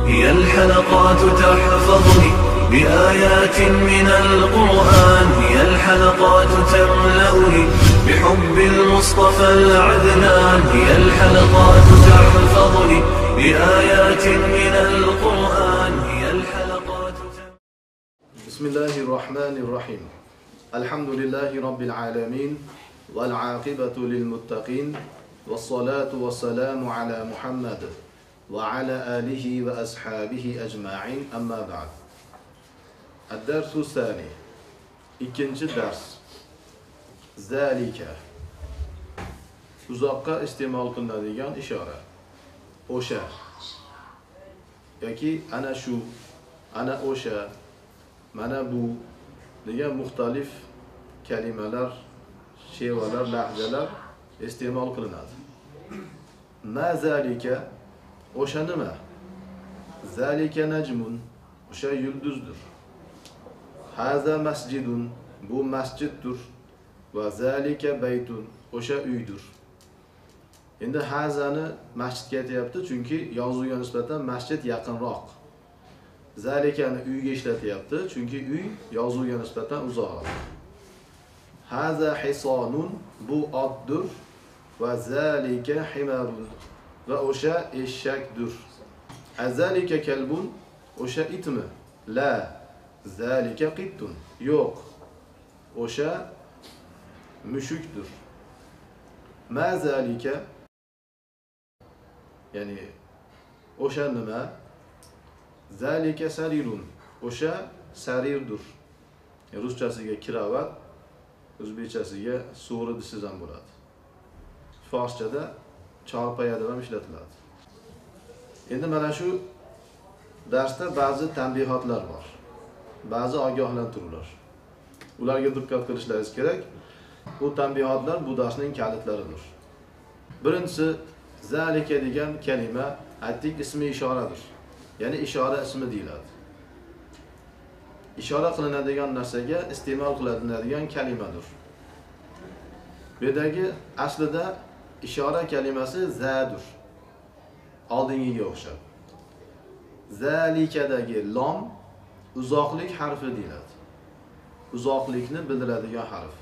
هي الحلقات تحفظني بآيات من القرآن، هي الحلقات تملأني بحب المصطفى العدنان، هي الحلقات تحفظني بآيات من القرآن، هي الحلقات. بسم الله الرحمن الرحيم. الحمد لله رب العالمين، والعاقبة للمتقين، والصلاة والسلام على محمد وعلى آله وأصحابه أجمعين. أما بعد. الدرس الثاني، ikkinchi dars. Zalika, uzoqqa iste'mol qilinadigan ishora. O'sha yoki ana shu, ana o'sha, mana bu degan muxtalif kalimalar, shevalar, lahjalar iste'mol qilinadi. Ma zalika, o'sha nima? Zalika najmun, o'sha yulduzdir. Haza masjidun, bu masjiddir. Va zalika baytun, o'sha uydir. Endi hazani masjidga aytyapti, chunki yozuvga nisbatan masjid yaqinroq. Zalikani uyga ishlatyapti, chunki uy yozuvga nisbatan uzoqroq. Haza hisonun, bu otdir. Va zalika himarun, va o'sha eshakdir. Azalika kalbun, o'sha itmi? La, zalika qittun, yo'q, o'sha mushukdir. Ma zalika, ya'ni o'sha nima? Zalika sarirun, o'sha sarirdir. Ruschasiga kiravat, o'zbekchasiga so'ri desangiz ham bo'ladi. Forschada chorpaya deb ham ishlatiladi. Endi mana shu darsda ba'zi tanbihotlar bor, ba'zi ogohlantiruvlar. Ularga diqqat qilishlaringiz kerak. Bu tanbihotlar bu darsning kalitlaridir. Birinchisi, zalika degan kalima aytdik ismi ishoradir. Ya'ni ishora ismi deyiladi. Ishora qilinadigan narsaga iste'mol qilinadigan kalimadir. Bu yerdagi aslida ishora kalimasi zadur. Oldingiga o'xshab. Zalikadagi lom uzoqlik harfi deyiladi. Uzoqlikni bildiradigan harf.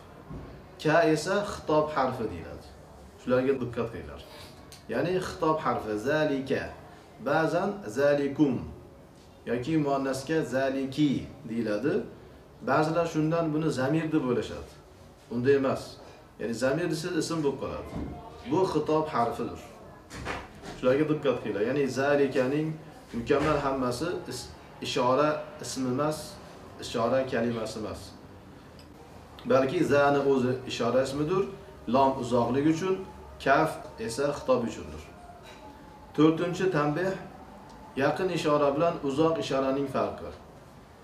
Ka esa xitob harfi deyiladi. Shularga diqqat qilinglar. Ya'ni xitob harfi zalika, ba'zan zalikum yoki muannasga zaliki deyiladi. Ba'zilar shundan buni zamir deb o'ylashadi. Unda emas. Ya'ni zamir desa ism bo'lib qoladi. Bu xitob harfidir. Shularga diqqat qilinglar. Ya'ni zalikaning mukammal hammasi ishora ismi emas, ishora kalimasi emas. Balki zani o'zi ishora ismidir, lom uzoqlik uchun, kaf esa xitob uchundir. To'rtinchi tanbih, yaqin ishora bilan uzoq ishoraning farqi.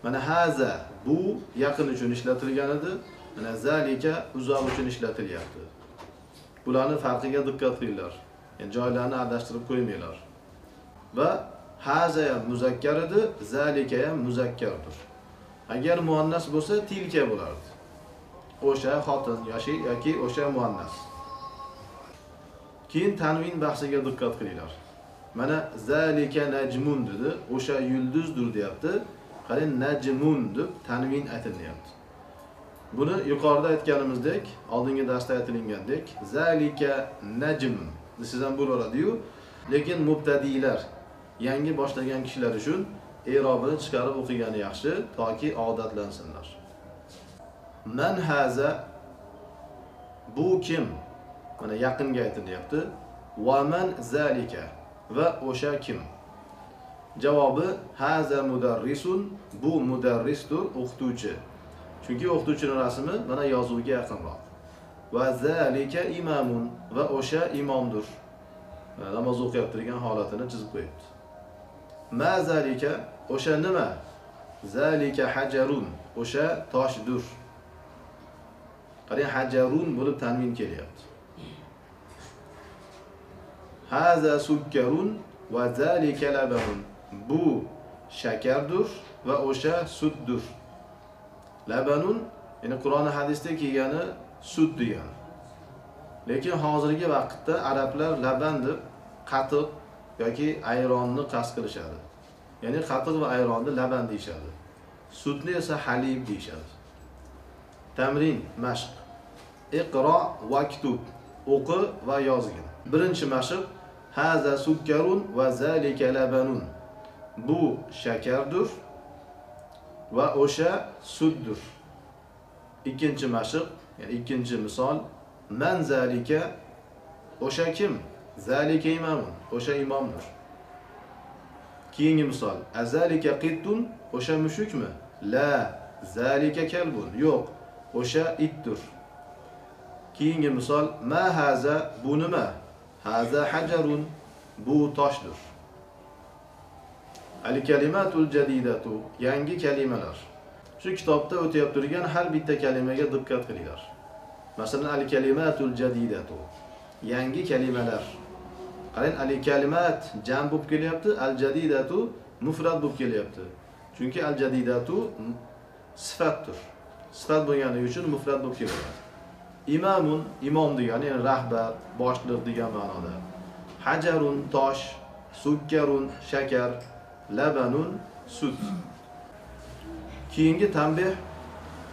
Mana haza, bu yaqin uchun ishlatilgan edi, mana zalika uzoq uchun ishlatilyapti. Bularning farqiga diqqat qilinglar. Ya'ni joylarini adashtirib qo'ymanglar. Va haza ham muzakkar edi, zalika ham muzakkardir. Agar muannas bo'lsa, tilka bo'lardi. O'sha xotin yoki o'sha muannas. Keyin tanvin bahsiga diqqat qilinglar. Mana zalika najmun dedi, o'sha yulduzdir deyapti. Qarang, najmun deb tanvin aytilyapti. Buni yuqorida aytganimizdek, oldingi darsda aytilgandek, zalika najm desangiz ham bo'laveradi-yu, lekin mubtadilar, yangi boshlagan kishilar uchun i'robini chiqarib o'qigani yaxshi, toki odatlansinlar. Man haza, bu kim? Mana yaqinga aytilyapti. Va man zalika, va o'sha kim? Javobi haza mudarrisun, bu mudarrisdir, o'qituvchi. Chunki o'qituvchining rasmi mana yozuvga yaqinroq. Va zalika imamun, va o'sha imomdir. Namoz o'qiyapti degan holatini chizib qo'yibdi. Ma zalika, o'sha nima? Zalika hajarun, o'sha toshdir. Qarang, hajarun bo'lib tanvin kelyapti. Haza sukkarun va zalika labanun, bu shakardir va o'sha sutdir. Labanun, ya'ni Qur'on hadisda kelgani sut degani. Lekin hozirgi vaqtda arablar laban deb qatiq yoki ayronni qasd qilishadi. Ya'ni qatiq va ayronni laban deyishadi. Sutni esa halib deyishadi. Tamrin, mashq. Iqro vaktub. O'qi va yozgin. Birinchi mashq: haza sukkarun va zalika labanun. Bu shakardir va o'sha sutdir. Ikkinchi mashq, ya'ni ikkinchi misol: man zalika, o'sha kim? Zalika imamun, o'sha imomdir. Keyingi misol: azalika qittun, o'sha mushukmi? La, zalika kalbun, yo'q, o'sha itdir. Keyingi misol: ma haza, bu nima? Haza hajarun, bu toshdir. Al-kalimatul jadidatu, yangi kalimalar. Shu kitobda o'tayotib turgan har bitta kalimaga diqqat qilinglar. Masalan, al-kalimatul jadidatu, yangi kalimalar. Qarang, al-kalimat jam bo'lib kelyapti, al-jadidatu mufrad bo'lib kelyapti. Chunki al-jadidatu sifatdir. Sifat bo'lgani uchun mufrad bo'lib kelyapti. Imamun, imom degani, ya'ni rahbar, boshliq degan ma'noda. Hajarun, tosh, sukkarun, shakar, labanun, sut. Keyingi tanbeh: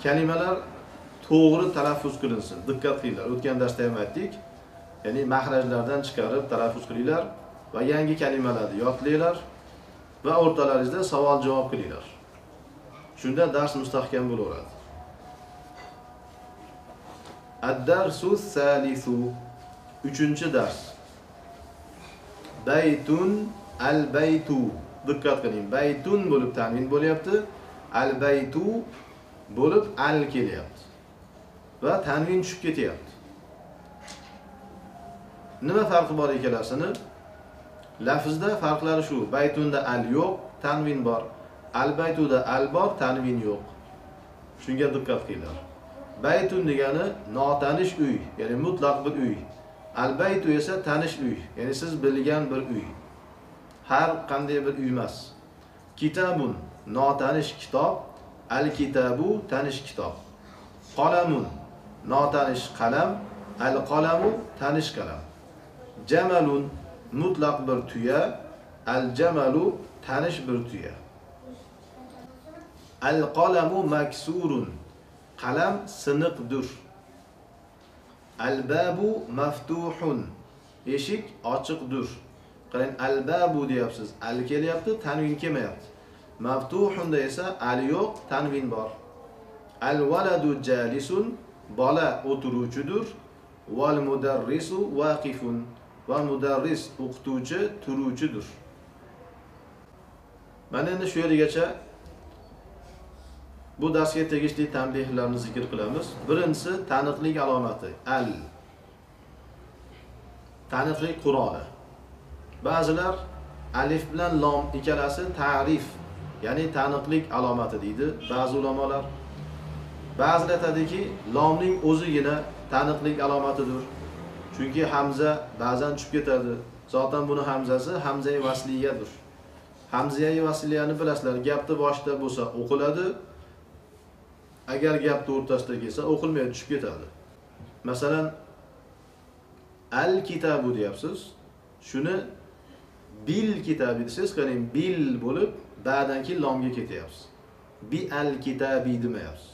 kalimalar to'g'ri talaffuz qilinsin. Diqqat qilinglar. O'tgan darsda ham aytdik. Ya'ni mahrajlardan chiqarib talaffuz qilinglar va yangi kalimalarni yodlanglar va o'rtalaringizda savol-javob qilinglar. Shunda dars mustahkam bo'laveradi. Ad-darsu salisu, uchinchi dars. Baytun, al-baytu. Diqqat qiling. Baytun bo'lib tanvin bo'lyapti, al-baytu bo'lib al kelyapti va tanvin tushib ketyapti. Nima farqi bor ikkalasini? Lafzda farqlari shu: baytunda al yo'q, tanvin bor. Al-baytuda al bor, tanvin yo'q. Shunga diqqat qilinglar. Baytun degani notanish uy, ya'ni mutlaq bir uy. Al-baytu esa tanish uy, ya'ni siz bilgan bir uy. Har qanday bir uy emas. Kitabun notanish kitob, al-kitabu tanish kitob. Qalamun notanish qalam, al-qalamu tanish qalam. Jamalun mutlaq bir tuya, al-jamalu tanish bir tuya. Al-qalamu maksurun, qalam siniqdir. Al-babu maftuhun, eshik ochiqdir. Qarang, al-babu deyapsiz, al kelyapti, tanvin kelmayapti. Maftuhunda esa al yo'q, tanvin bor. Al-waladu jalisun, bola o'tiruvchidir. Wal mudarrisu waqifun, va mudarris o'qituvchi turuvchidir. Mana endi shu yergacha bu darsga tegishli tanbehlarni zikr qilamiz. Birinchisi taniqlik alomati al. Taniqlik quroli. Ba'zilar alif bilan lom ikkalasi ta'rif, ya'ni taniqlik alomati deydi ba'zi ulamolar. Ba'zilar aytadiki, lomning o'zigina taniqlik alomatidir. Chunki hamza ba'zan tushib ketadi. Zotan buni hamzasi hamzai vasliyadir. Hamzai vasliyani bilasizlar, gapni boshida bo'lsa o'qiladi. Agar gapni o'rtasida kelsa o'qilmaydi, tushib ketadi. Masalan, al-kitabu deyapsiz. Shuni bil kitabi desangiz, qarang, bil bo'lib, ba'dan keyin lomga ketyapsiz. Bi al-kitabi demayapsiz.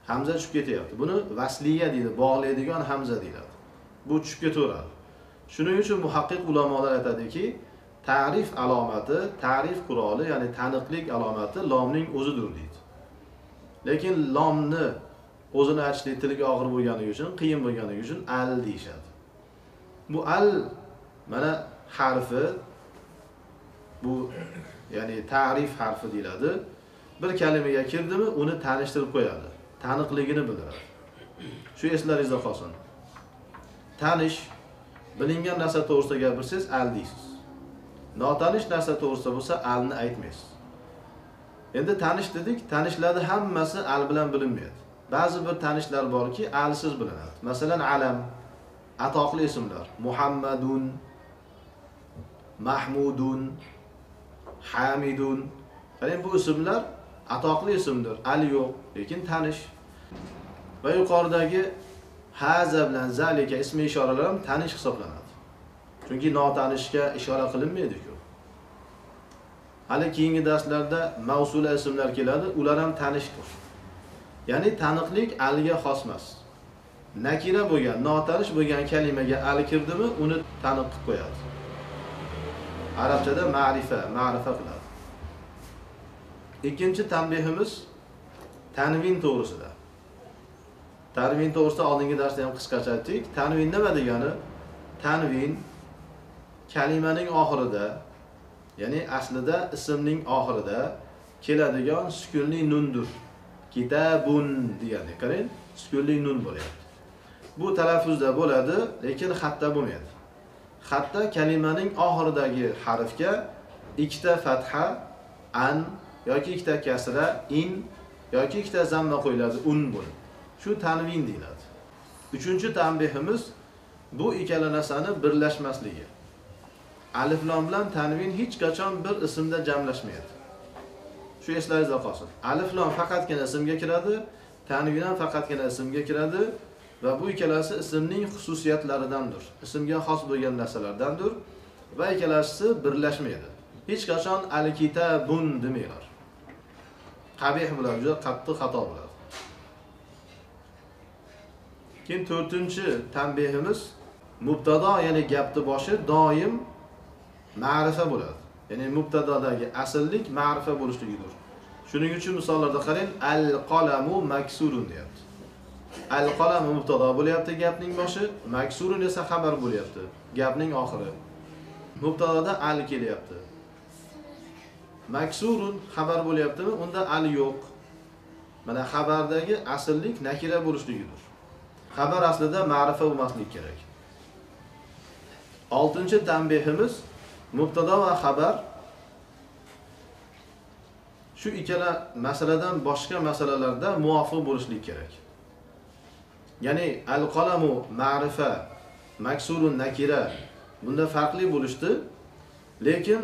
Hamza tushib ketyapti. Buni vasliya deydi, bog'laydigan hamza deyiladi. Bu tushib ketaveradi. Shuning uchun muhaqqiq ulamolar aytadiki, ta'rif alomati, ta'rif quroli, ya'ni taniqlik alomati lomning o'zidir deydi. Lekin lomni o'zini aytishlik tilga og'ir bo'lgani uchun, qiyin bo'lgani uchun al deyishadi. Bu al mana harfi, bu ya'ni ta'rif harfi deyiladi. Bir kalimaga kirdimi, uni tanishtirib qo'yadi. Taniqligini bildiradi. Shu eslaringizda qolsin. Tanish, bilingan narsa to'g'risida gapirsangiz al deysiz. Notanish narsa to'g'risida bo'lsa alni aytmaysiz. Endi tanish dedik, tanishlarning hammasi al bilan bilinmaydi. Ba'zi bir tanishlar borki, alsiz bilinadi. Masalan, alam, atoqli ismlar, Muhammadun, Mahmudun, Hamidun. Qarang, bu ismlar atoqli ismdir, al yo'q, lekin tanish. Va yuqoridagi haza bilan zalika ismi ishoralar ham tanish hisoblanadi. Chunki notanishga ishora qilinmaydi-ku. Hali keyingi darslarda mavsula ismlar keladi, ular ham tanishdir. Ya'ni taniqlik alga xos emas. Nakira bo'lgan, notanish bo'lgan kalimaga al kirdimi, uni taniq qilib qo'yadi. Arabchada ma'rifa, ma'rifa qiladi. Ikkinchi tanbehimiz tanvin to'g'risida. Tanvin to'g'risida oldingi darsda ham qisqacha aytdik. Tanvin nima degani? Tanvin kalimaning oxirida, ya'ni aslida ismning oxirida keladigan sukunli nundir. Kitabun degani, qarang, sukunli nun bo'lyapti. Bu talaffuzda bo'ladi, lekin xatda bo'lmaydi. Xatda kalimaning oxiridagi harfga ikkita fatha an yoki ikkita kasra in yoki ikkita zamma qo'yiladi un bo'lib. Shu tanvin deyiladi. Uchinchi tanbehimiz bu ikkala narsani birlashmasligi. Alif lam bilan tanvin hech qachon bir ismda jamlashmaydi. Shu eslaringizda qolsin. Alif lam faqatgina ismga kiradi, tanvin ham faqatgina ismga kiradi va bu ikkalasi ismning xususiyatlaridandir. Ismga xos bo'lgan narsalardandir va ikkalasi birlashmaydi. Hech qachon al-kitabun demanglar. Qabih bo'ladi, juda qattiq xato bo'ladi. Keyin to'rtinchi tanbehimiz mubtado, ya'ni gapni boshi doim ma'rifa bo'ladi. Ya'ni mubtadodagi asllik ma'rifa bo'lishligidir. Shuning uchun misollarda qarang, al-qalamu maksurun deyapti. Al-qalamu mubtado bo'lyapti gapning boshi, maksurun esa xabar bo'lyapti gapning oxiri. Mubtadoda al kelyapti. Maksurun xabar bo'lyaptimi? Unda al yo'q. Mana xabardagi asllik nakira bo'lishligidir. Xabar aslida ma'rifa bo'lmasligi kerak. Oltinchi tanbehimiz mubtado va xabar shu ikkala masaladan boshqa masalalarda muvofiq bo'lishlik kerak. Ya'ni al-qalamu ma'rifa, maksurun nakira bunda farqli bo'lishdi, lekin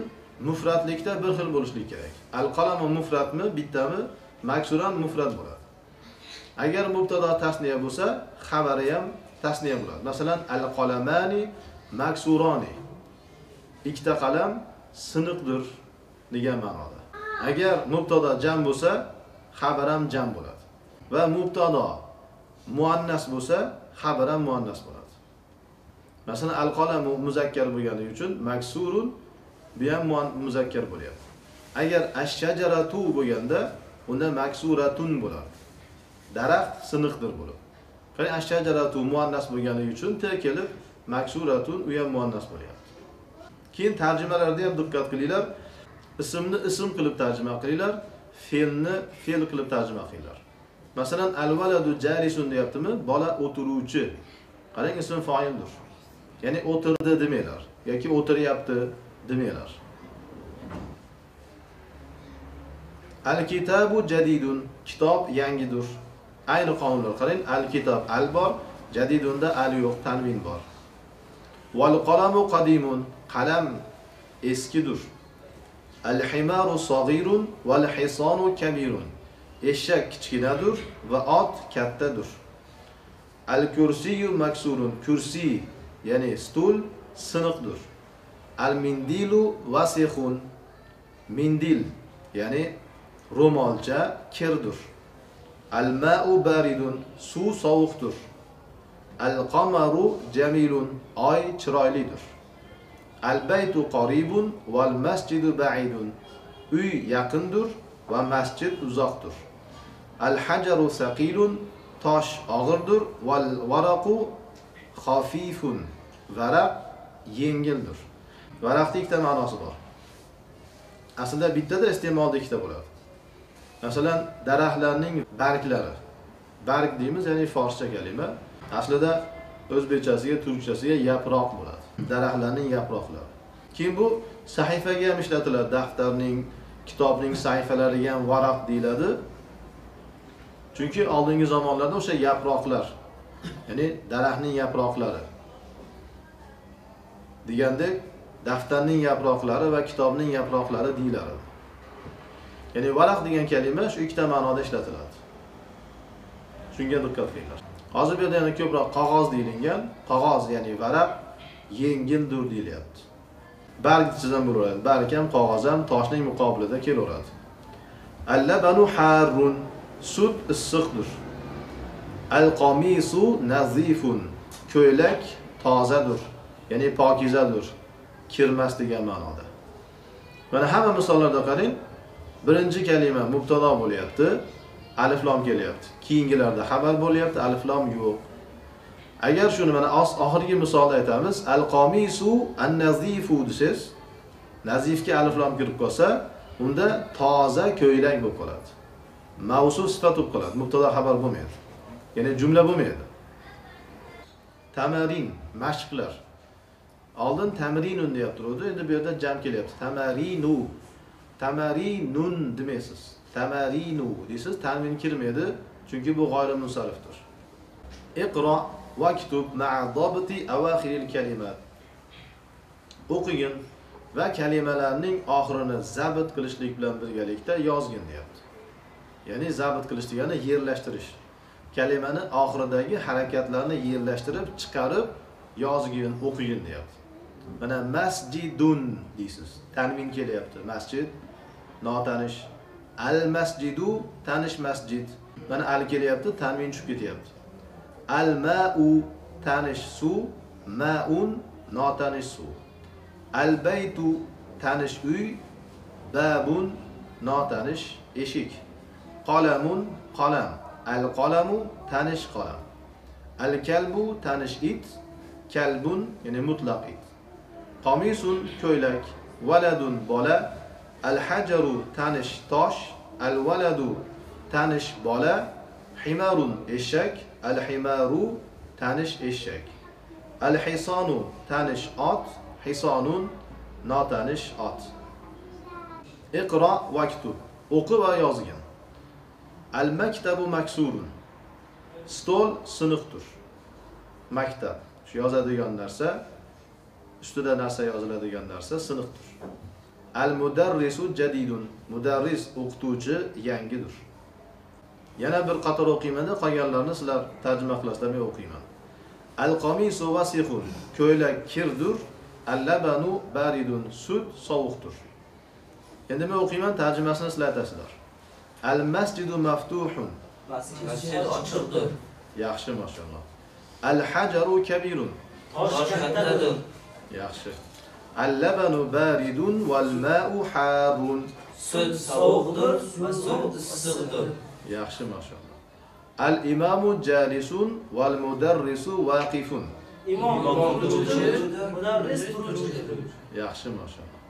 mufratlikda bir xil bo'lishlik kerak. Al-qalamu mufratmi, bittami, maksuran mufrat bo'ladi. Agar mubtado tasniya bo'lsa, xabari ham tasniya bo'ladi. Masalan, al-qalamani maksurani. Ikkita qalam siniqdir degan ma'noda. Agar mubtado jam bo'lsa, xabar ham jam bo'ladi. Va mubtado muannas bo'lsa, xabar ham muannas bo'ladi. Masalan, al-qalamu muzakkar bo'lgani uchun maksurun bu ham muzakkar bo'lyapti. Agar ash-shajaratu bo'lganda, unda maksuratun bo'ladi. Daraxt siniqdir bo'lib. Qarang, ash-shajaratu muannas bo'lgani uchun t kelib maksuratun u ham muannas bo'lyapti. Keyin tarjimalarda ham diqqat qilinglar. Ismni ism qilib tarjima qilinglar, fe'lni fe'l qilib tarjima qilinglar. Masalan, al-valadu jalisun deyaptimi? Bola o'tiruvchi. Qarang, ism foildir. Ya'ni o'tirdi demanglar yoki o'tiryapti demanglar. Al-kitabu jadidun, kitob yangidir. Ayni qonunlar qarang, al-kitob al bor, jadidunda al yo'q, tanvin bor. Wal qalamu qadimun, qalam eskidir. Al-himaru saghirun wal hisanu kabirun. Eshak kichkinadir va ot kattadir. Al-kursiyyu maksurun, kursi ya'ni stul siniqdir. Al-mindilu vasixun, mindil ya'ni ro'molcha kirdir. Al-ma'u baridun, suv sovuqdir. Al-qamaru jamilun, oy chiroylidir. Al-baytu qaribun wal masjidu ba'idun, uy yaqindir va masjid uzoqdir. Al-hajaru saqilun, tosh og'irdir, wal varaqu xafifun, varaq yengildir. Varaqning ikkita ma'nosi bor. Aslida bittada, iste'molda ikkita bo'ladi. Masalan, daraxtlarning barglari. Barg deymiz, ya'ni forscha kalima. Aslida o'zbekchasiga, turkchasiga yaproq bo'ladi. Daraxtlarning yaproqlari. Keyin bu sahifaga ham ishlatiladi. Daftarning, kitobning sahifalariga ham varaq deyiladi. Chunki oldingi zamonlarda o'sha yaproqlar, ya'ni daraxtning yaproqlari degandek, daftarning yaproqlari va kitobning yaproqlari deyiladi. Ya'ni varaq degan kalima shu ikkita ma'noda ishlatiladi. Shunga diqqat qilinglar. Hozir bu yerda yana ko'proq qog'oz deyilgan. Qog'oz ya'ni varaq yengildir deyilyapti. Barg desangiz ham bo'laveradi. Barg ham, qog'oz ham toshning muqobilida kelaveradi. Al-labanu harrun. Sut issiqdir. Al-qamisu nazifun. Ko'ylak tozadir, ya'ni pokizadir, kirmas degan ma'noda. Mana hamma misollarda qarang, birinchi kalima mubtado bo'lyapti, alif lom kelyapti. Keyingilarda xabar bo'lyapti, alif lom yo'q. Agar shuni mana oxirgi misolda aytamiz, al-qamisu an-nazifu desangiz, nazifga alif lom kirib qolsa, unda toza ko'ylak bo'lib qoladi. Mavsuf sifat bo'lib qoladi, mubtado xabar bo'lmaydi. Ya'ni jumla bo'lmaydi. Tamarin, mashqlar. Oldin tamrinun deyap turuvdi, endi bu yerda jam kelyapti. Tamarinu, tamarinun demaysiz. Tamarinu deysiz, tanvin kirmaydi, chunki bu g'oyri munsarifdir. Iqro vaktub ma'a dabti awakhiril kalimat. O'qigin va kalimalarning oxirini zabt qilishlik bilan birgalikda yozgin deyapti. Ya'ni zabt qilish degani yerlashtirish. Kalimani oxiridagi harakatlarni yerlashtirib, chiqarib yozgin, o'qigin deyapti. Mana masjidun deysiz. Tanvin kelyapti. Masjid notanish. Al masjidu tanish masjid. Mana al kelyapti, tanvin tushib ketyapti. Al ma'u tanish suv, ma'un notanish suv. Al baytu tanish uy, babun notanish eshik. Qalamun qalam. Al qalamu tanish qalam. Al kalbu tanish it, kalbun ya'ni mutlaq it. Qamisun ko'ylak, valadun bola, al hajaru tanish tosh, al valadu tanish bola, himarun eshak, al himaru tanish eshak. Al hisanu tanish ot, hisonun notanish ot. Iqro vaktub. O'qi va yozgin. Al maktabu maksurun. Stol siniqdir. Maktab. Shu yozadigan narsa, ustida narsa yoziladigan narsa siniqdir. Al mudarrisu jadidun. Mudarris o'qituvchi yangidir. Yana bir qator o'qiyman-da, qolganlarini sizlar tarjima qilasizlar, men o'qiyman. Al qamisu vasihun. Ko'ylak kirdir. Al labanu baridun. Sut sovuqdir. Endi men o'qiyman, tarjimasini sizlar aytasizlar. Al masjidu maftuhun. Masjid ochiqdir. Yaxshi, mashalloh. Al hajaru kabirun. Tosh kattadir. Yaxshi. Al labanu baridun val ma'u harun. Sut sovuqdir va suv issiqdir. Yaxshi, mashalloh. Al imamu jalisun val mudarrisu vaqifun. Imom o'tiruvchi, mudarris turuvchidir. Yaxshi, mashalloh.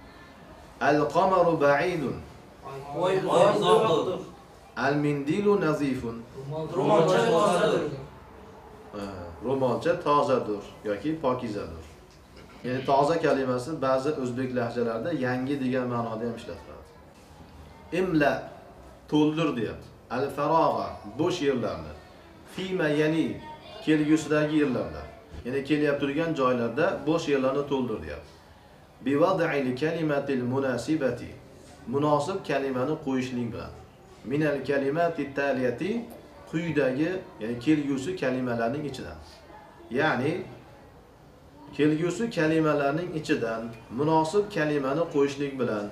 Al qamaru ba'idun. Oy uzoqdir. Al mindilu nazifun. Ro'molcha tozadir. Ro'molcha tozadir yoki pokizadir. Ya'ni toza kalimasi ba'zi o'zbek lahjalarida yangi degan ma'noda ham ishlatiladi. Imla to'ldir deyapti. Al farog'a bo'sh yerlarni. Fima ya'ni kelgusidagi yerlarda. Ya'ni kelyapti turgan joylarda bo'sh yerlarni to'ldir deyapti. Bi wad'il kalimatil munasibati. Munosib kalimani qo'yishlik bilan. Minal kalimati taliyati quyidagi, ya'ni kelgusi kalimalarning ichidan. Ya'ni kelgusi kalimalarning ichidan munosib kalimani qo'yishlik bilan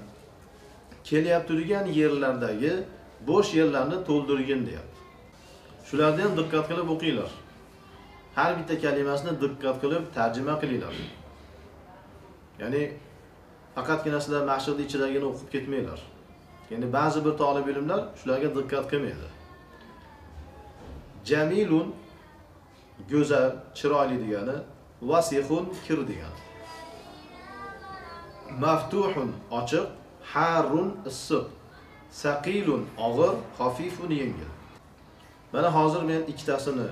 kelyapti turgan yerlardagi bo'sh yerlarni to'ldirgin deyapti. Shularni ham diqqat qilib o'qinglar. Har bitta kalimasini diqqat qilib tarjima qilinglar. Ya'ni faqatgina sizlar mashqni ichidagini o'qib ketmanglar. Ya'ni ba'zi bir talib ilmlar shularga diqqat qilmaydi. Jamilun go'zal, chiroyli degani, vasihun kir degani. Maftuhun ochiq, harrun issiq, saqilun og'ir, xafifun yengil. Mana hozir men ikkitasini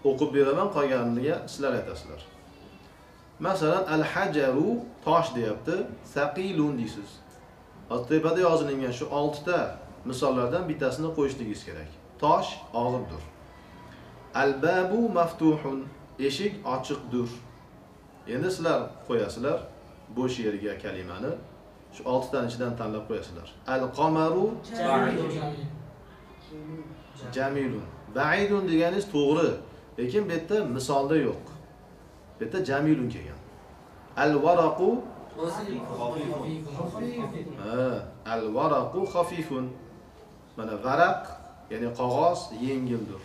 o'qib beraman, qolganiga sizlar aytasizlar. Masalan, al-hajaru tosh deyapti, saqilun deysiz. Hozir tepada yozilingan shu 6 ta misollardan bittasini qo'yishligingiz kerak. Tosh og'irdir. Al-babu maftuhun, eshik ochiqdir. Endi sizlar qo'yasizlar bo'sh yerga kalimani. Shu 6 tani ichidan tanlab qo'yasizlar. Al-qamaru jamilun. Ba'idun deganingiz to'g'ri, lekin bu yerda misolda yo'q. Bu yerda jamilun kelgan. Al-varaqu Al varaqu xafifun. Mana varaq, ya'ni qog'oz yengildir.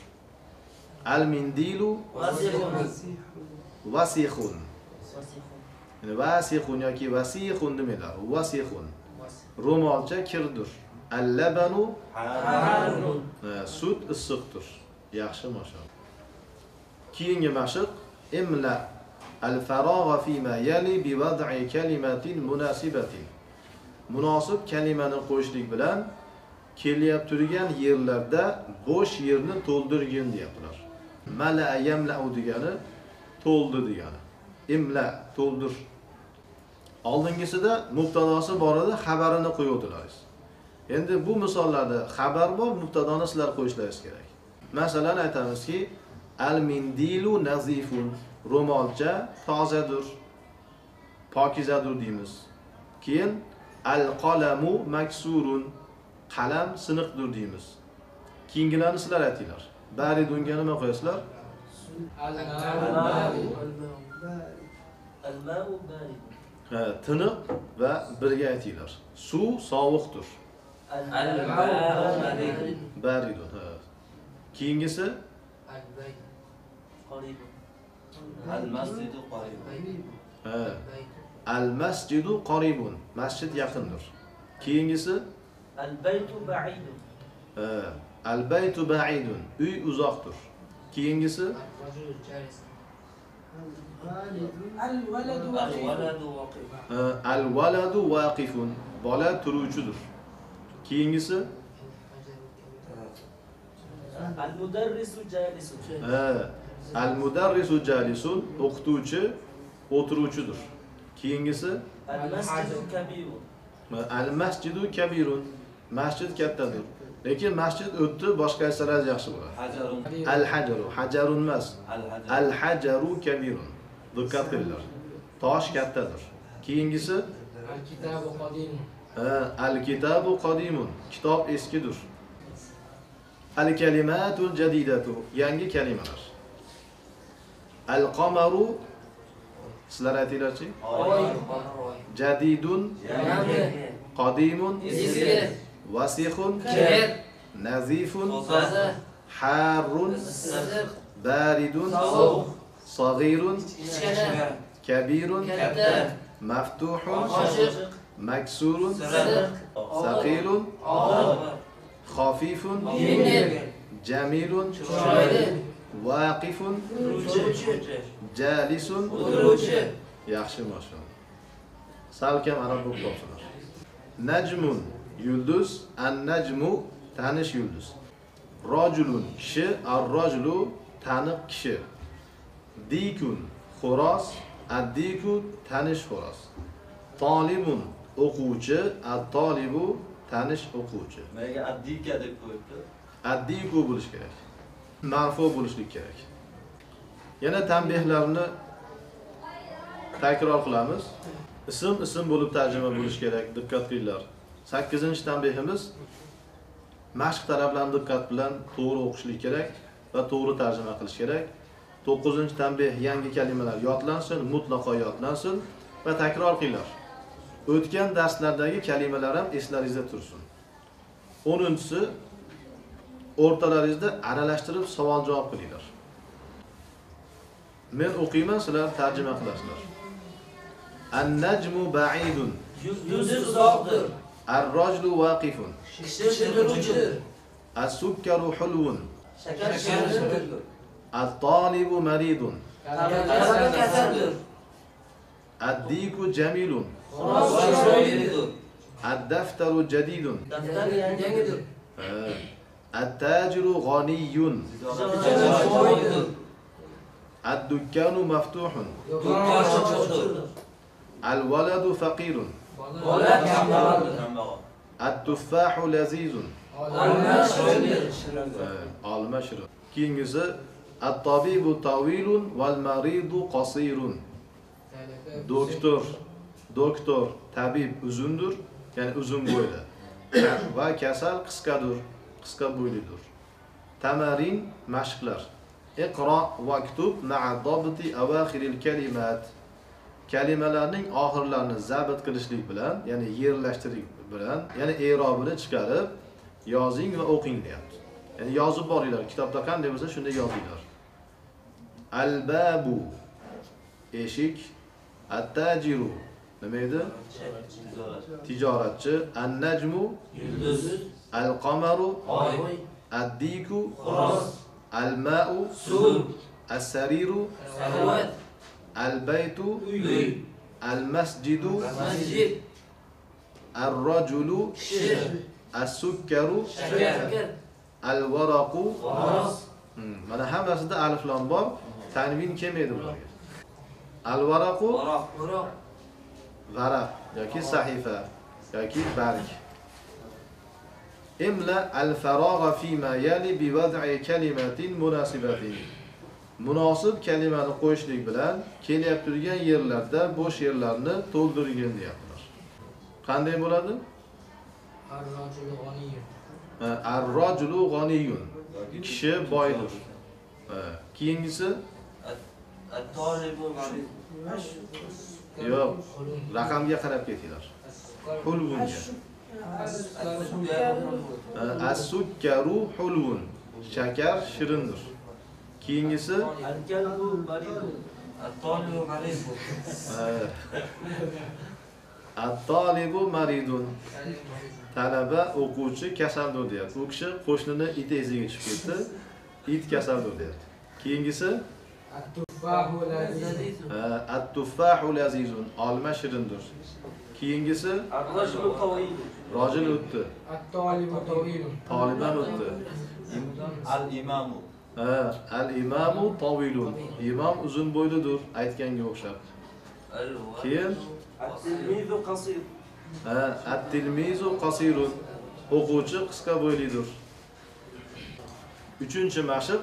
Al mindilu vasixun. Ya'ni vasixun yoki vasixun demaylar. Vasixun. Ro'molcha kirdir. Al labanu harrun. Sut issiqdir. Yaxshi, mashalloh. Keyingi mashq imla al faragha fima yali bi wad'i kalimatin munasibatin. Munosib kalimani qo'yishlik bilan kelyap turgan yerlarda bo'sh yerni to'ldirgin deyaptilar. Mala yamla'u degani to'ldi degani. Imla to'ldir. Oldingisida mubtadosi bor edi, xabarini qo'yuvdilar. Endi bu misollarda xabar bor, mubtadoni sizlar qo'yishlaringiz kerak. Masalan aytamizki, al mindilu nazifun, ro'molcha tozadir, pokizadir deymiz. Keyin al qalamu maksurun, qalam siniqdir deymiz. Keyingilarni sizlar aytinglar. Baridunga nima qo'yasizlar? Al-ma'u barid. Ha, tiniq va birga aytinglar. Suv sovuqdir. Al-ma'u baridun. Ha. Keyingisi al-bayt qaribun. Al-masjidu qaribun. Ha. Al-masjidu qaribun. Masjid yaqindir. Keyingisi al-baytu ba'idun. Ha, al-baytu ba'idun. Uy uzoqdir. Keyingisi al-waladu waqifun. Bola turuvchidir. Keyingisi al-mudarrisu jalisun. Ha, al-mudarrisu jalisun. O'qituvchi o'tiruvchidir. Keyingisi al-masjidu kabirun. Al-masjidu kabirun. Masjid kattadir. Lekin masjid o'tdi, boshqa aytsangiz yaxshi bo'ladi. Al-hajaru, hajarun emas. Al-hajaru kabirun. Diqqat qilinglar. Tosh kattadir. Keyingisi al-kitabu qadimun. Ha, al-kitabu qadimun. Kitob eskidir. Al-kalimatul jadidatu, yangi kalimalar. Al-qamaru, sizlar aytinglarchi? Oy. Jadidun, yangi. Qadimun, eski. Vasixun, kir. Nazifun, toza. Harrun, issiq. Baridun, sovuq. Sag'irun, kichkina. Kabirun, katta. Maftuhun, ochiq. Maksurun, siniq. Saqilun, og'ir. Xafifun, yengil. Jamilun, chiroyli. Vaqifun, turuvchi. Jalisun, o'tiruvchi. Yaxshi, mashalloh. Salkam arab bo'lib qolsinlar. Najmun, yulduz, an-najmu tanish yulduz. Rojulun kishi, ar-rojulu taniq kishi. Dikun xo'roz, ad-diku tanish xo'roz. Tolibun o'quvchi, at-tolibu tanish o'quvchi. Menga ad-dika deb qo'yibdi. Ad-diku bo'lish kerak. Marfu bo'lishlik kerak. Yana tanbehlarni takror qilamiz. Ism ism bo'lib tarjima bo'lish kerak, diqqat qilinglar. 8-tanbehimiz mashq talablarini diqqat bilan to'g'ri o'qishlik kerak va to'g'ri tarjima qilish kerak. 9-tanbeh yangi kalimalar yodlansin, mutlaqo yodlansin va takror qilinglar. O'tgan darslardagi kalimalar ham eslaringizda tursin. 10-si o'rtalaringizda aralashtirib savol-javob qilinglar. Men o'qiyman, sizlar tarjima qilasizlar. An-najmu ba'idun. Yulduz uzoqdir. Ar-rajulu waqifun. Kishi turuvchidir. As-sukkaru hulvun. Shakar shirindir. At-talibu maridun. Talaba kasaldir. Ad-diku jamilun. Xo'roz chiroylidir. Ad-daftaru jadidun. Daftar yangidir. At-tajiru g'aniyyun. Boydir. Ad-dukkanu maftuhun. Do'kon ochiqdir. Al-waladu faqirun. Bola kambag'aldir. At-tuffahu lazizun. Olma shirindir. Olma shirin. Keyingisi at-tabibu tawilun wal maridu qasirun. Doktor, tabib uzundur, ya'ni uzun bo'yli va kasal qisqadir, qisqa bo'ylidir. Tamarin mashqlar. Iqro vaktub ma'a dabti awakhiril kalimat. Kalimalarning oxirlarini zabt qilishlik bilan, ya'ni yerlashtirish bilan, ya'ni i'robini chiqarib yozing va o'qing deyapti. Ya'ni yozib boringlar, kitobda qanday bo'lsa shunday yozinglar. Al-babu eshik, at-tajiru nima edi? Tijoratchi, an-najmu yulduz, al-qamaru oy, ad-diku xo'roz, al-ma'u suv, as-sariru karavot, al-baytu uy, al-masjidu masjid, ar-rajulu kishi, as-sukkaru shakar, al-varaqu xo'roz. Mana hammasida alif lam bor, tanvin kelmaydi bularga. Al-varaqu varoq, varaq yoki sahifa yoki barg. Imla al-faragha fima yali bi wad'i kalimatin munasibatin. Munosib kalimani qo'yishlik bilan kelyapti turgan yerlarda bo'sh yerlarni to'ldirgin deyaptilar. Qanday bo'ladi? Ar-rajulu g'aniyyun. Ar-rajulu g'aniyyun. Kishi boydir. Keyingisi at-tolibu marid. Yo'q, raqamga qarab ketinglar. Hulvunga. As-sukkaru hulvun. Shakar shirindir. Keyingisi al-kalbu maridun. At-tolibu maridun. At-tolibu maridun. Talaba o'quvchi kasaldir deyapti. U kishi qo'shnini iti iziga tushib ketdi. It kasaldir deyapti. Keyingisi at-tuffahu lazizun. At-tuffahu lazizun. Olma shirindir. Keyingisi ar-rajulu tawilun. Rajul o'tdi. At-tolibu tawilun. Toliban o'tdi. Al-imamu. Al-imamu tawilun. Imom uzun bo'ylidir aytganga o'xshab. Keyin at-tilmizu qasir. At-tilmizu qasirun. O'quvchi qisqa bo'ylidir. Uchinchi mashq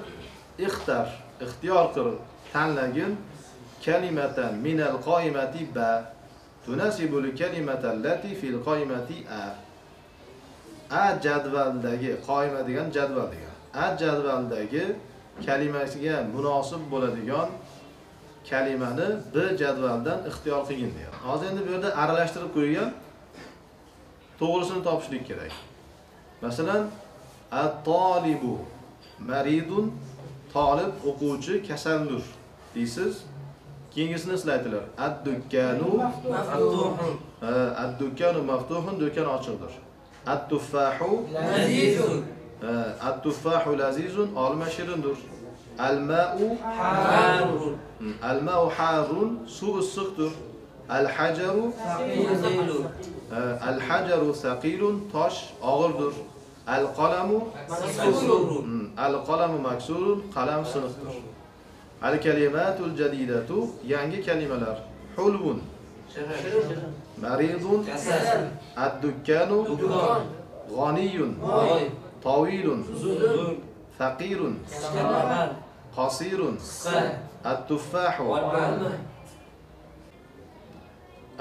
ixtar, ixtiyor qil, tanlagin kalimatan minal qoimati ba tunasibul kalimata allati fil qoimati a. A jadvaldagi, qoima degan jadval degan. A jadvaldagi kalimasiga munosib bo'ladigan kalimani B jadvaldan ixtiyor qilgin deyapti. Hozir endi bu yerda aralashtirib qo'ygan, to'g'risini topishlik kerak. Masalan, at-tolibu maridun, tolib o'quvchi kasaldir deysiz. Keyingisini sizlar aytinglar. Ad-dukkanu maftuhun. Ad-dukkanu maftuhun, do'kon ochiqdir. At-tuffahu lazizun. At-tuffahu lazizun, olma shirindir. Al-ma'u harun. Al-ma'u harun, suv issiqdir. Al-hajaru thaqilun. Al-hajaru thaqilun, tosh og'irdir. Al-qalamu maksurun. Al-qalamu maksurun, qalam siniqdir. Al-kalimatul jadidatu, yangi kalimalar. Hulvun, maridun, kasal, ad-dukkanu, do'kon, g'aniyyun, boy, tawilun, uzun, faqirun, kambag'al, qasirun, qisqa, at-tuffahu. Olma.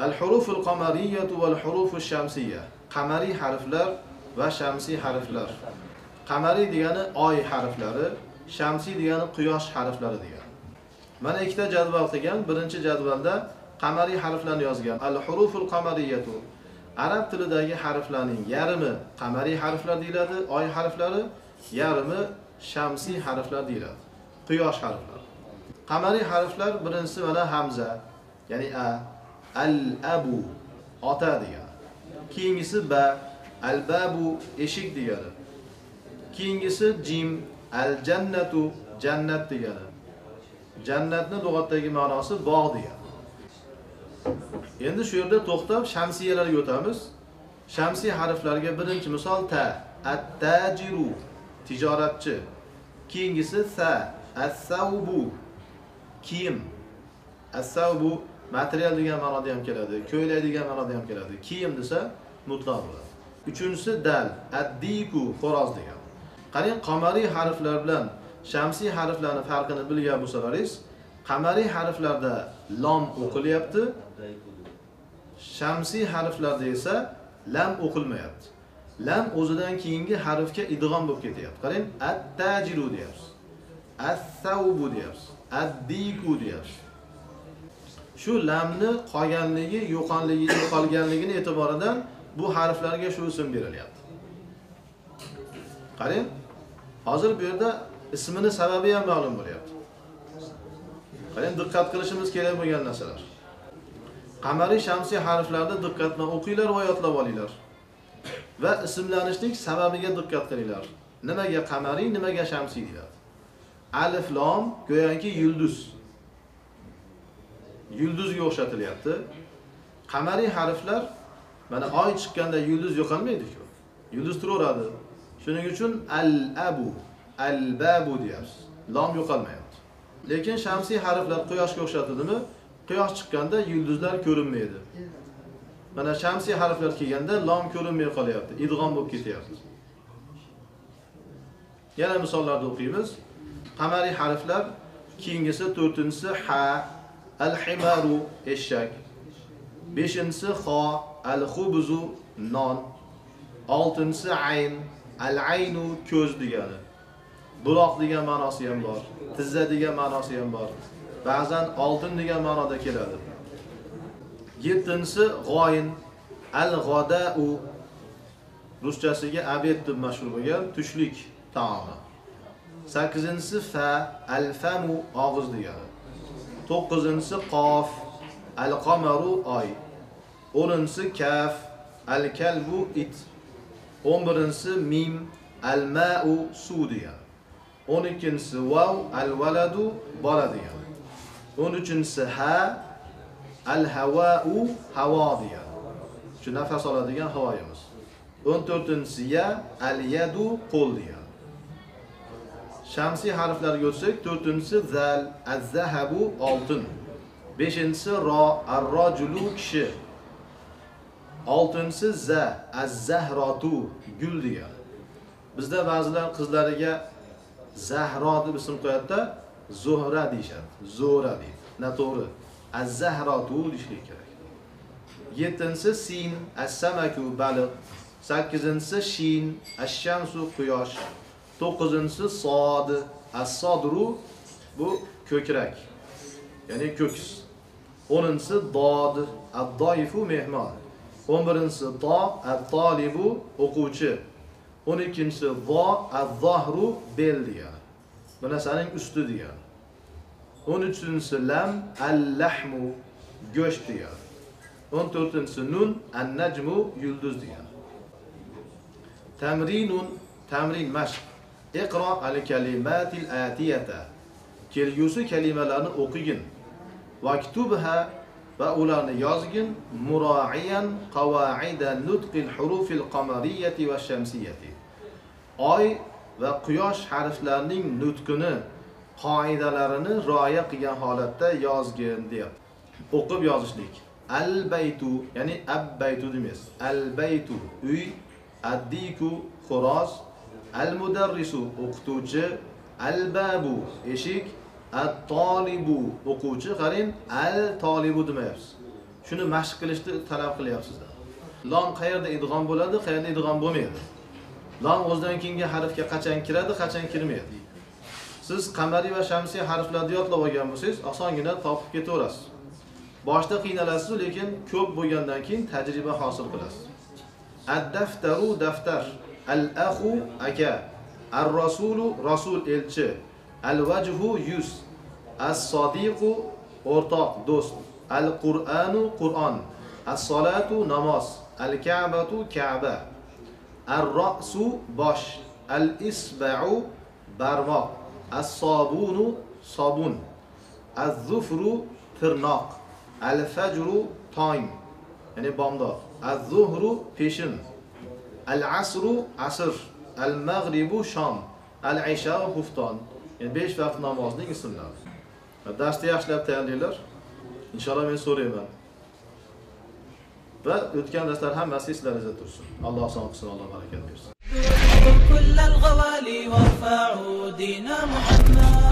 Al-huruful qamariyatu wal hurufush shamsiyya. Qamariy harflar va shamsiy harflar. Qamariy degani oy harflari, shamsiy degani quyosh harflari degani. Mana ikkita jadval qilgan. Birinchi jadvalda qamariy harflarni yozgan. Al-huruful qamariyatu. Arab tilidagi harflarning yarmi qamariy harflar deyiladi, oy harflari, yarmi shamsiy harflar deyiladi, quyosh harflari. Qamariy harflar birinchisi mana hamza, ya'ni a, al-abu, ota degani. Keyingisi ba, al-babu, eshik degani. Keyingisi jim, al-jannatu, jannat degani. Jannatni lug'atdagi ma'nosi bog' degani. Endi shu yerda to'xtab shamsiyalarga o'tamiz. Shamsiy harflarga birinchi misol ta, at-tajiru, tijoratchi. Keyingisi sa, as-savbu, kiyim. As-savbu material degan ma'noda ham keladi, ko'ylak degan ma'noda ham keladi. Kiyim desa mutlaq bo'ladi. Uchinchisi dal, ad-diku, xo'roz degan. Qarang, qamariy harflar bilan shamsiy harflarning farqini bilgan bo'lsalaringiz, qamariy harflarda lom o'qilyapti, shamsiy harflarda esa lam o'qilmayapti. Lam o'zidan keyingi harfga idg'om bo'lib ketyapti. Qarang, at-tajiru deyapsiz, as-savbu deyapsiz, ad-diku deyapsiz. Shu lamni qolganligi, yo'qolganligini e'tiboridan bu harflarga shu ism berilyapti. Qarang, hozir bu yerda ismini sababi ham ma'lum bo'lyapti. Qarang, diqqat qilishimiz kerak bo'lgan narsalar. Qamariy shamsiy harflarni diqqat bilan o'qinglar va yodlab olinglar. Va ismlanishlik sababiga diqqat qilinglar. Nimaga qamariy, nimaga shamsiy deyiladi? Alif lom go'yoki yulduz. Yulduzga o'xshatilyapti. Qamariy harflar mana oy chiqqanda yulduz yo'qolmaydi-ku. Yulduz turaveradi. Shuning uchun al-abu, al-babu deyapsiz. Lom yo'qolmayapti. Lekin shamsiy harflar quyoshga o'xshatildimi? Quyosh chiqqanda yulduzlar ko'rinmaydi. Mana shamsiy harflar kelganda lom ko'rinmay qolyapti, idg'om bo'lib ketyapti. Yana misollarda o'qiymiz. Qamariy harflar keyingisi to'rtinchisi ha, al-himaru eshak. Beshinchisi xo, al-xubzu non. Oltinchisi ayn, al-aynu ko'z degani. Buloq degan ma'nosi ham bor, tizza degan ma'nosi ham bor. Ba'zan oltin degan ma'noda keladi. Yettinchisi g'oyin, al-g'ada'u ruschasiga abed deb mashhur bo'lgan tushlik taomi. Sakkizinchisi fa, al-famu og'iz degani. To'qqizinchisi qof, al-qamaru oy. O'ninchisi kaf, al-kalbu it. 11-inchisi mim, al-ma'u suv degani. 12-inchisi vav, al-valadu bola degani. 13-inchisi ha, al-hava'u havo degani. Shu nafas oladigan havoyimiz. 14-inchisi ya, al-yadu qo'l degani. Shamsiy harflarga o'tsak, 4-inchisi zal, az-zahabu oltin. 5-inchisi ro, ar-rajulu kishi. 6-inchisi za, az-zahratu gul degani. Bizda ba'zilar qizlariga Zahro deb ism qo'yadi-da, Zuhra deyishadi. Zuhra deydi. Noto'g'ri. Az-zahratu deyishlik kerak. 7-inchisi sin, as-samaku baliq. 8-inchisi shin, ash-shamsu quyosh. 9-inchisi sod, as-sodru bu ko'krak. Ya'ni ko'ks. 10-inchisi dod, ad-doifu mehmon. 11-inchisi to, at-tolibu o'quvchi. 12-inchisi vo, az-zohru bel degani. Bu narsaning usti degani. 13-inchisi lam, al-lahmu go'sht degani. 14-inchisi nun, an-najmu yulduz degani. Tamrinun, tamrin mashq. Iqro al-kalimatil atiyata. Kelgusi kalimalarni o'qigin. Vaktubha va ularni yozgin mura'iyan qawaida nutqil hurufil qamariyati va shamsiyati. Oy va quyosh harflarining nutqini, qoidalarini rioya qilgan holatda yozgin deyapti. O'qib yozishlik. Al-baytu, ya'ni ab-baytu demaysiz. Al-baytu uy, ad-diku xo'roz, al-mudarrisu o'qituvchi, al-babu eshik, at-tolibu o'quvchi. Qarang, al-tolibu demayapsiz. Shuni mashq qilishni talab qilyapsizlar. Lom qayerda idg'om bo'ladi, qayerda idg'om bo'lmaydi. Lom o'zidan keyingi harfga qachon kiradi, qachon kirmaydi. Siz qamariy va shamsiy harflarni yodlab olgan bo'lsangiz, osongina topib ketaverasiz. Boshda qiynalasiz, lekin ko'p bo'lgandan keyin tajriba hosil qilasiz. Ad-daftaru daftar, al-akhu aka, ar-rasulu rasul elchi, al-vajhu yuz, as-sodiqu o'rtoq do'st, al-Qur'anu Qur'on, as-solatu namoz, al-Ka'batu Ka'ba, ar-ra'su bosh, al-isba'u barmoq, as-sobunu sobun, az-zufru tirnoq, al-fajru tong, ya'ni bomdod, az-zuhru peshin, al-asru asr, al-maghribu shom, al-isha xufton. Ya'ni 5 vaqt namozning ismlari. Darsni yaxshilab tayyorlanglar. Inshaalloh men so'rayman. Va o'tgan darslar hammasi sizlaringizda tursin. Alloh oson qilsin, Alloh barakat bersin. كل الغوالي وارفعوا دين محمد.